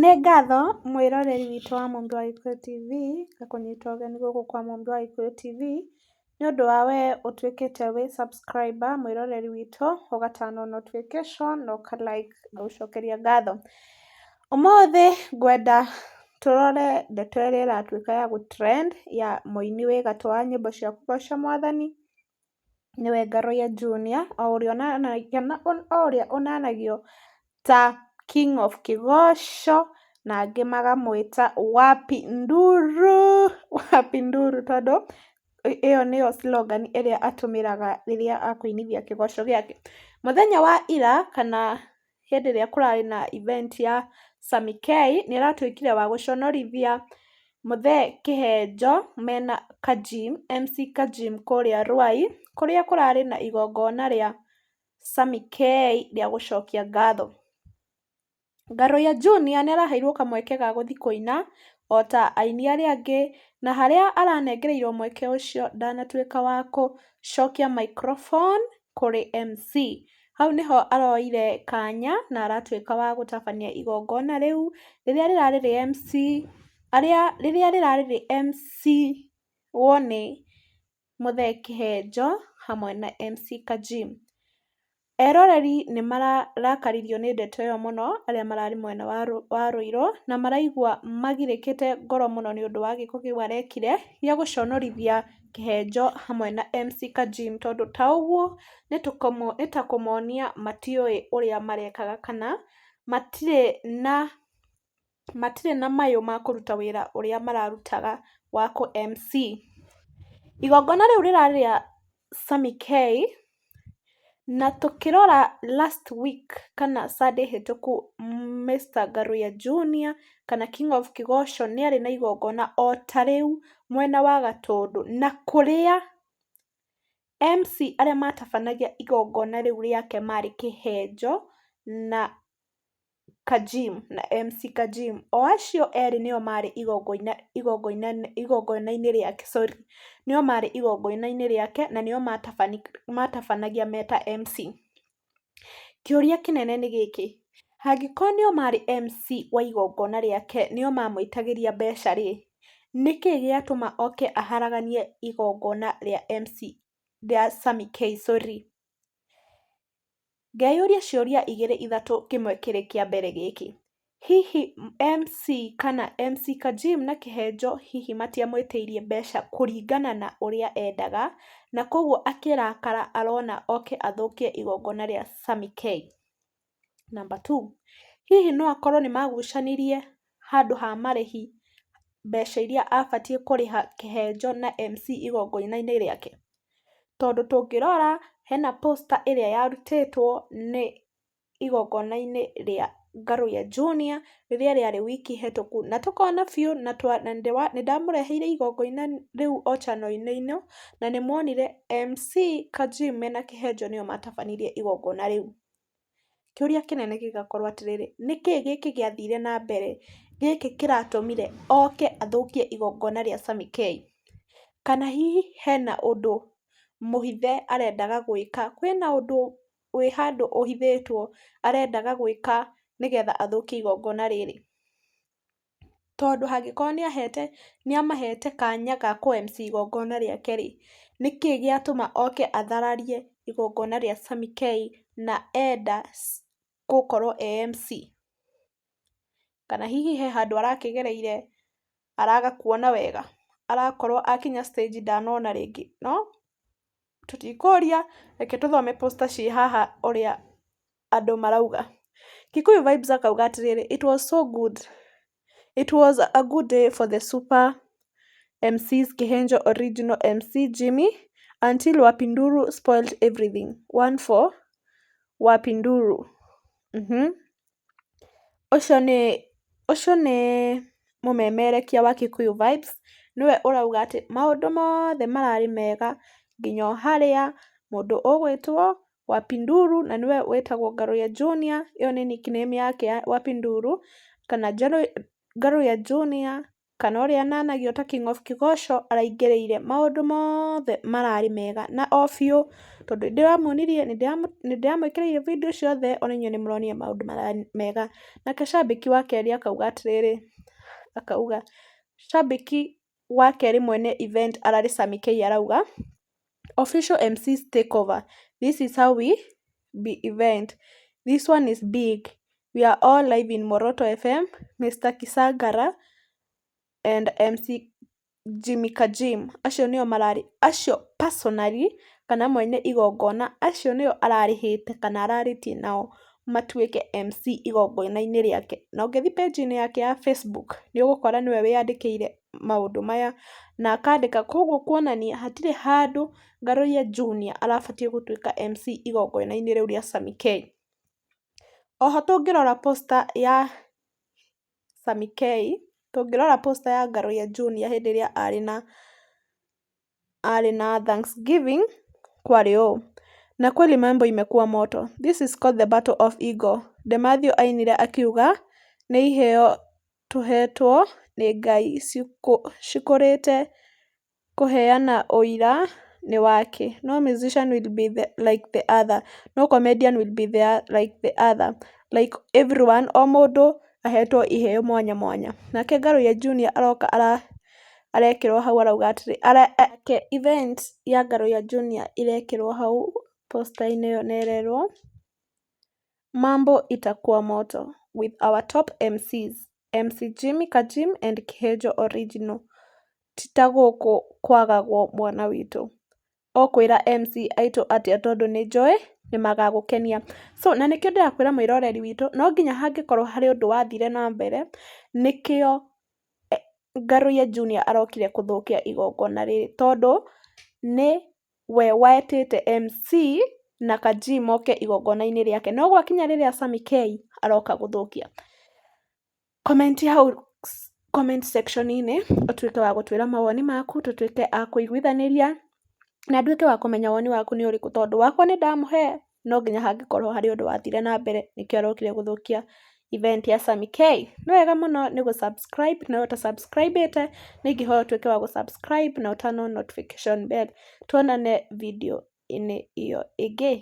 Nĩ ngatho mwĩroreri witũ wa Mũmbi wa Gĩkũyũ TV, ngakũnyita ũgeni gũkũ kwa Mũmbi wa Gĩkũyũ TV, nĩ ũndũ wa we ũtuĩkĩte wĩ subscriber mwĩroreri witũ, ũga turn on notification na ũka like, ngagũcokeria ngatho. Ũmũthĩ ngwenda tũrore ndeto ĩrĩa ĩratuĩka ya gũ trend ya mũini wĩ gatũ wa nyĩmbo cia kũgoca Mwathani, nĩwe Ngaruiya Junior, o ũrĩa onanagio ta King of Kĩgoco, na angĩ makamwĩta Wapi Nduru, Wapi Nduru, tondũ ĩyo nĩyo slogan ĩrĩa atũmĩraga rĩrĩa akũinithia kĩgoco gĩake. Mũthenya wa ira kana hĩndĩ ĩrĩa kũrarĩ na event ya Sammy K, nĩ aratuĩkire wa gũconorithia Mũthee Kĩhenjo mena Kajim, MC Kajim kũrĩa Ruai, kũrĩa kũrarĩ na igongona rĩa Sammy K rĩa gũcokia ngatho. Ngaruiya Junior nĩ araheirwo kamweke ga gũthiĩ kũina ota aini arĩa angĩ, na harĩa aranengereirwo mweke ũcio ndanatuĩka wa gũcokia microphone kũrĩ MC. Hau nĩho aroire kanya na aratuĩka wa gũtabania igongona rĩu rĩrĩa rĩrarĩ rĩ MC arĩa rĩrĩa rĩrarĩ rĩ MC wo nĩ Mũthee Kĩhenjo hamwe na MC Kajim. Eroreri nĩ mararakaririo nĩ ndeto ĩyo mũno arĩa mararĩ mwena wa Ruiru, na maraigua magirĩkĩte ngoro mũno nĩ ũndũ wa gĩko kĩu arekire gĩa gũconorithia Kĩhenjo hamwe na MC Kajim, tondũ ta ũguo nĩ ta kũmonia matiũĩ ũrĩa marekaga kana matirĩ na mayũ ma kũruta wĩra ũrĩa mararutaga wa kũ MC. Igongona rĩu rĩrarĩ rĩa Sammy K, na tũkĩrora last week kana Sunday hĩtũku, Mr Ngaruiya Junior kana King of Kĩgoco nĩ arĩ na igongona o ta rĩu mwena wa Gatũndũ, na kũrĩa MC arĩa matabanagia igongona rĩu rĩake marĩ Kĩhenjo na Kajim na MC Kajim. O acio erĩ nĩo marĩ igongona-inĩ rĩake, sorry, nĩo marĩ igongona-inĩ rĩake na nĩo matabanagia me ta MC. Kĩũria kĩnene nĩ gĩkĩ, hangĩkorwo nĩo marĩ MC wa igongona rĩake, nĩo mamwĩtagĩria mbeca rĩ, nĩkĩ gĩatũma oke aharaganie igongona rĩa MC rĩa Sammy K, sorry. Ngeyũria ciũria igĩrĩ ithatũ, kĩmwe kĩrĩ kĩa mbere gĩkĩ, hihi MC kana MC Kajim na Kĩhenjo hihi matiamwĩtĩirie mbeca kũringana na ũrĩa endaga, na koguo akĩrakara arona oke athũkie igongona rĩa Sammy K? Number two, hihi no akorwo nĩ magucanirie handũ ha marĩhi, mbeca iria abatiĩ kũrĩha Kĩhenjo na MC igongona-inĩ rĩake? Tondũ tũngĩrora hena poster ĩrĩa yarutĩtwo nĩ igongona-inĩ rĩa Ngaruiya Junior rĩrĩa rĩarĩ wiki hĩtũku, na tũkona biũ na nĩ ndamũreheire igongona rĩu o channel-inĩ ĩno, na nĩ muonire MC Kajim mena Kĩhenjo nĩo matabanirie igongona rĩu. Kĩũria kĩnene gĩgakorwo atĩrĩrĩ, nĩkĩ gĩkĩ gĩathire na mbere gĩkĩ kĩratũmire oke athũkie igongona rĩa Sammy K? Kana hihi hena ũndũ mũhithe arendaga gwĩka, kwĩna ũndũ wĩ handũ ũhithĩtwo arendaga gwĩka nĩgetha athũkie igongona rĩrĩ? Tondũ hangĩkorwo nĩ amahete kanya ga kũ MC igongona rĩake rĩ, nĩkĩ gĩatũma oke athararie igongona rĩa Sammy K na enda gũkorwo e MC? Kana hihi he handũ arakĩgereire araga kuona wega, arakorwo akinya stage ndanona rĩngĩ? No tũtikũria, reke tũthome poster ciĩ haha ũrĩa andũ marauga. Kikuyu Vibes akauga atĩrĩrĩ, "It was so good, it was a good day for the super MCs Kihenjo original MC Jimmy until Wapinduru spoiled everything. One for Wapinduru." Ũcio nĩ mũmemerekia wa Kikuyu Vibes, nĩwe ũrauga atĩ maũndũ mothe mararĩ mega nginya o harĩa mũndũ ũgwĩtwo Wapinduru, na nĩwe wĩtagwo Ngaruiya Junior, ĩyo nĩ nickname yake ya Wapinduru kana Ngaruiya Junior. kana ũrĩa ananagio ta King of Kĩgoco araingĩrĩire maũndũ mothe mararĩ mega na o biũ, tondũ nĩndĩramuonirie, nĩndĩramwĩkĩrĩire video ciothe ona inyuĩ nĩmũronire maũndũ mararĩ mega. Nake cambĩki wa kerĩ akauga atĩrĩrĩ, akauga cambĩki wa kerĩ mwene event ararĩ Sammy K arauga, "Official MCs take over. This is how we be event. This one is big. We are all live in Moroto FM, Mr. Kisangara and MC Jimmy Kajim." Acio nĩo mararĩ, acio personally kana mwene igongona acio nĩo ararĩhĩte kana ararĩtie nao matuĩke MC igongona-inĩ rĩake. Na ũngĩthiĩ page-inĩ yake ya Facebook nĩ ũgũkora nĩwe wĩyandĩkĩire maũndũ maya na akandĩka, koguo kuonania hatirĩ handũ Ngaruiya Junior arabatiĩ gũtuĩka MC igongona-inĩ rĩu rĩa Sammy K. Oho tũngĩrora poster ya Sammy K, tũngĩrora poster ya Ngaruiya Junior hĩndĩ ĩrĩa arĩ na Thanksgiving kwarĩ ũũ: "Na kweli mambo imekuwa moto. This is called the battle of ego." Demathew ainire akiuga nĩ iheo tũhetwo nĩ Ngai cikũrĩte kũheana ũira nĩ wake. No musician will be like the other. No comedian will be like the other. Like everyone, o mũndũ ahetwo iheo mwanya mwanya. Nake Ngaruiya Junior aroka arekĩrwo hau arauga atĩrĩ, event ya Ngaruiya Junior irekĩrwo hau poster-inĩ ĩyo na ĩrerwo "Mambo itakuwa moto with our top MCs, MC Jimmy Kajim and Kĩhenjo Original." Ti ta gũkũ kwagagwo mwana witũ. Ũkwĩra MC aitũ atĩa tondũ nĩnjũĩ nĩmagagũkenia. So na nĩkĩo ndĩrakwĩra mwĩroreri witũ, no nginya hangĩkorwo harĩ ũndũ wathire na mbere, nĩkĩo Ngaruiya Junior arokire kũthũkia igongona rĩrĩ, tondũ nĩ we wetĩte MC na Kajim moke igongona-inĩ rĩake, no gwakinya rĩrĩa Sammy K aroka gũthũkia. Comment hau comment section-inĩ ũtuĩke wa gũtwĩra mawoni maku, tũtuĩke a kũiguithanĩria na nduĩke wa kũmenya woni waku nĩ ũrĩkũ, tondũ wakwa nĩ ndamũhe, no nginya hangĩkorwo harĩ ũndũ wathire na mbere nĩkĩo arokire gũthũkia event ya Sammy K. Nĩ wega mũno nĩ gũ subscribe, na ũta subscribe ĩte nĩ ingĩhoya ũtuĩke wa gũ subscribe na ũ turn on notification bell. Tuonane video-inĩ ĩyo ĩngĩ.